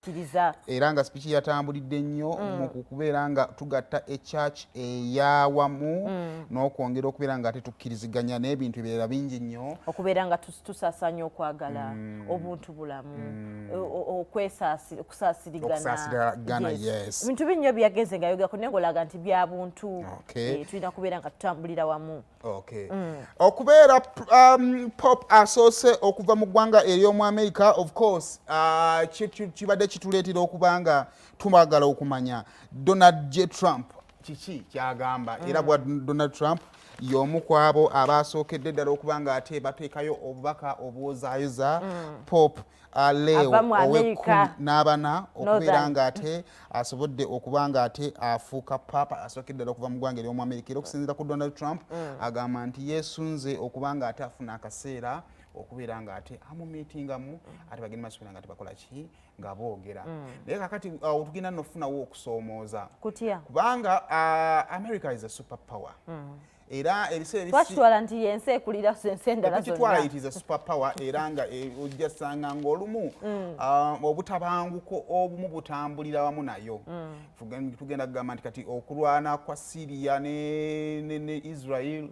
Kkiriza. Era nga speech yatambulidde nnyo mu kubeera nga tugatta echurch eyawamu n'okwongera okubeera nga ate tukkiriziganya n'ebintu ebirala bingi nnyo. Okubeera nga tusaasaanya okwagala, obuntu bulamu, okusaasirigana. Okusaasiragana, yes. Ebintu bingi byagenze nga yogerako, naye ng'olaga nti bya buntu. Tulina kubeera nga tutambulira wamu. Okay. Okubeera Pope asoose okuva mu ggwanga ery'omu America, of course, kibadde kituleetera okuba nga tumagala okumanya Donald J Trump kiki kyagamba. Era bwa Donald Trump y'omu ku abo abasookedde ddala okuba nga ate bateekayo obubaka obwozaayoza Pope Leo Ava mu ow'ekkumi America. n'abana okubeera Northern. nga ate asobodde okuba nga ate afuuka paapa asookedde ddala okuva mu ggwanga ery'omu Amerika. Era okusinziira ku Donald Trump, agamba nti yeesunze okuba nga ate afuna akaseera okubeera nga ate amumiitingamu, ate bagenda maaso nga ate bakola ki, nga boogera. Naye kakati awo tugenda nofunawo okusoomooza. Kutya? Kubanga America is a super power, era ebiseera Twakitwala nti yensi ekulira ensi endala Tukitwala zonna. it is a super power, era nga ojja sanga ng'olumu obutabanguko obumu butambulira wamu nayo. Tugenda kugamba nti kati okulwana kwa Syria ne Israel,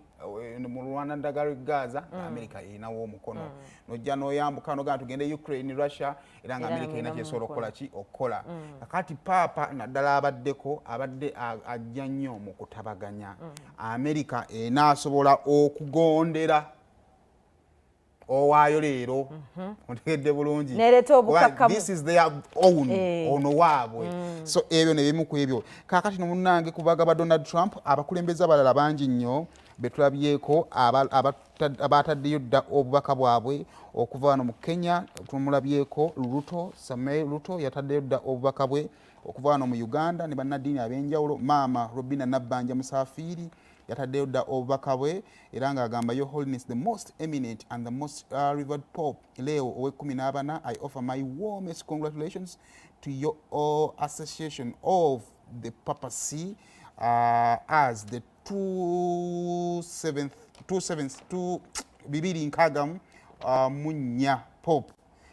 mu lwana ddagala Gaza, America erinawo omukono. Nojja noyambuka nogamba tugende Ukraine, Russia, era nga Era America erina erinamu kyesobola omukono. okukola ki, okukola. Kakati paapa naddala abaddeko abadde ajja nnyo mu kutabaganya. America enaasobola okugondera owaayo leero, ontegedde bulungi? Nereeta Kuba obukakkamu. this is their own, ono waabwe. So ebyo nebimu ku ebyo. Kakati nomunange kubagaba Donald Trump, abakulembeze abalala bangi nnyo betulabyeko abataddeyo dda obubaka bwabwe. Okuva wano mu Kenya tumulabyeko Ruto, Samuel Ruto yataddeyo dda obubaka bwe. Okuva wano mu Uganda ne bannaddiini ab'enjawulo, Maama Robina Nabbanja Musafiiri yataddeyo dda obubaka bwe, era ng'agamba, "Your Holiness, the most eminent and the most revered Pope Leo ow'e14, I offer my warmest congratulations to your association of the papacy as the two seventh, two seventh, two bibiri nkaaga mu nnya Pope."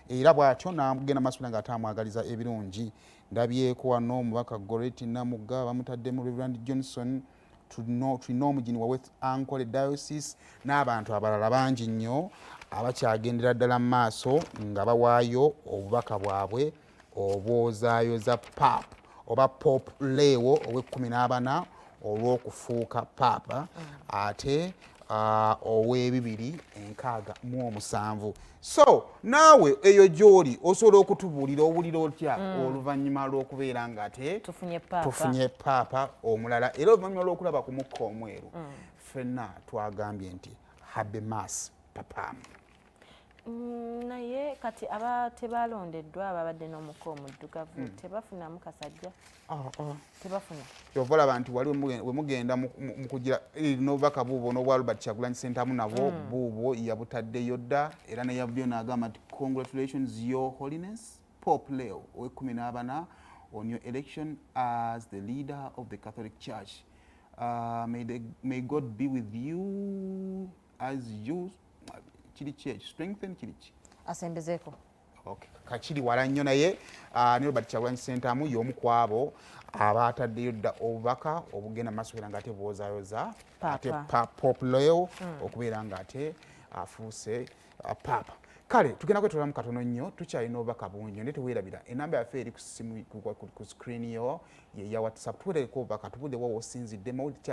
Era bw'atyo n'agenda maaso nga ate amwagaliza ebirungi. Ndabyeko wano omubaka Goreti Namugga bamutaddemu, Reverend Johnson tulina omugini wa West Ankole Diocese n'abantu abalala bangi nnyo abakyagendera ddala mu maaso nga bawaayo obubaka bwabwe obwozaayoza pap oba Pope Leo ow'e14 olw'okufuuka paapa ate ow'e267. So naawe eyo gy'oli osobola okutubuulira owulira otya oluvannyuma lw'okubeera nga ate tufunye paapa? Tufunye paapa omulala, era oluvannyuma lw'okulaba ku mukka omweru, ffenna twagambye nti habemus papam. Naye kati aba tebalondeddwa ababadde n'omukka omuddugavu tebafunamu kasajja? Tebafuna. Kyova olaba nti wali wemugenda mu kugira n'obubaka buubwo n'obwa Robert Kyagulanyi Sentamu nabwo buubwo yabutaddeyo dda, era neyavuddeyo n'agamba nti, "Congratulations, Your Holiness Pope Leo ow'e14 on your election as the leader of the Catholic Church. May God be with you as you" kiri ki ekyo, strengthen kiri ki? Asembezeeko. Okay. Kakiri wala nnyo, naye ne Robert Kyagulanyi Sentamu y'omu ku abo abataddeyo dda obubaka obugenda mu maaso okubeera nga ate bwozaayoza ate Paapa. Pope Leo okubeera nga ate afuuse paapa. Kale tugenda kwetolamu katono nnyo, tukyalina obubaka bungi, naye teweerabira enamba yaffe eri ku simu, ku screen yo yeya WhatsApp. Tuweereko obubaka, tubudde wa wosinzidde mawulire.